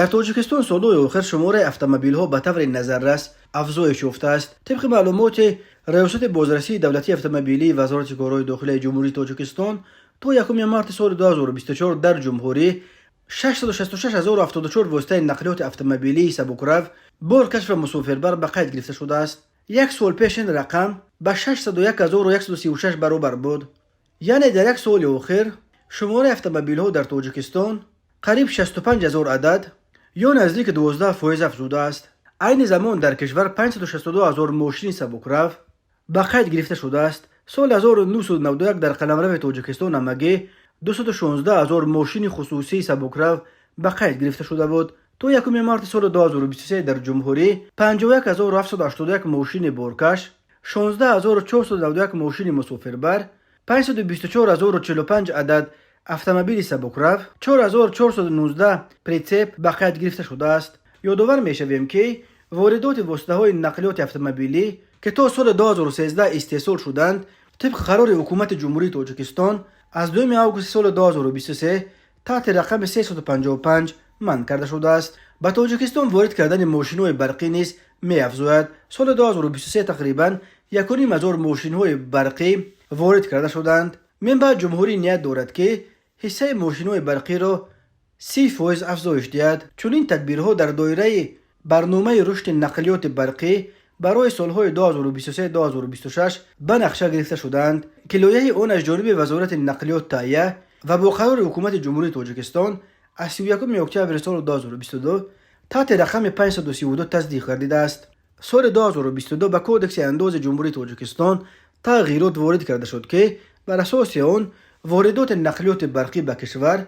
Дар Тоҷикистон солҳои охир шумораи автомобилҳо ба таври назаррас афзоиш ёфтааст. Тибқи маълумоти Раёсати бозрасии давлатии автомобилии Вазорати корҳои дохилияи Ҷумҳурии Тоҷикистон, то 1 марти соли 2024 дар ҷумҳурӣ 666 074 воситаи нақлиёти автомобилии сабукрав, боркаш ва мусофирбар ба қайд гирифта шудааст. Як сол пеш ин рақам ба 601 136 баробар буд. Яъне дар як соли охир шумораи автомобилҳо дар Тоҷикистон қариб 65 ҳазор адад ё наздики 12% афзудааст. Айни замон дар кишвар 562 ҳазор мошини сабукрав ба қайд гирифта шудааст. Соли 1991 дар қаламрави Тоҷикистон ҳамагӣ 216 ҳазор мошини хусусии сабукрав ба қайд гирифта шуда буд. То 1 марти соли 2023 дар ҷумҳурӣ 51 781 мошини боркаш, 16 491 мошини мусофирбар, 524 045 адад автомобили сабукрав, 4419 прицеп ба қайд гирифта шудааст. Ёдовар мешавем, ки воридоти воситаҳои нақлиёти автомобилӣ, ки то соли 2013 истеҳсол шуданд, тибқи қарори Ҳукумати Ҷумҳурии Тоҷикистон аз 2 августи соли 2023 таҳти рақами 355 манъ карда шудааст. Ба Тоҷикистон ворид кардани мошинҳои барқӣ низ меафзояд. Соли 2023 тақрибан 1,5 ҳазор мошинҳои барқӣ ворид карда шуданд. Минбаъд ҷумҳурӣ ният дорад, ки ҳиссаи мошинҳои барқиро 30% афзоиш диҳад. Чунин тадбирҳо дар доираи барномаи рушди нақлиёти барқӣ барои солҳои 2023-2026 ба нақша гирифта шудаанд, ки лоиҳаи он аз ҷониби Вазорати нақлиёт таҳия ва бо қарори Ҳукумати Ҷумҳурии Тоҷикистон аз 31 октябри соли 2022 таҳти рақами 532 тасдиқ гардидааст. Соли 2022 ба Кодекси андози Ҷумҳурии Тоҷикистон тағйирот ворид карда шуд, ки бар асоси он воридоти нақлиёти барқӣ ба кишвар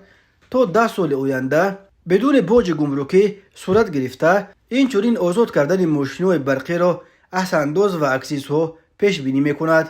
то 10 соли оянда бидуни боҷи гумрукӣ сурат гирифта, инчунин озод кардани мошинҳои барқиро аз андоз ва аксизҳо пешбинӣ мекунад.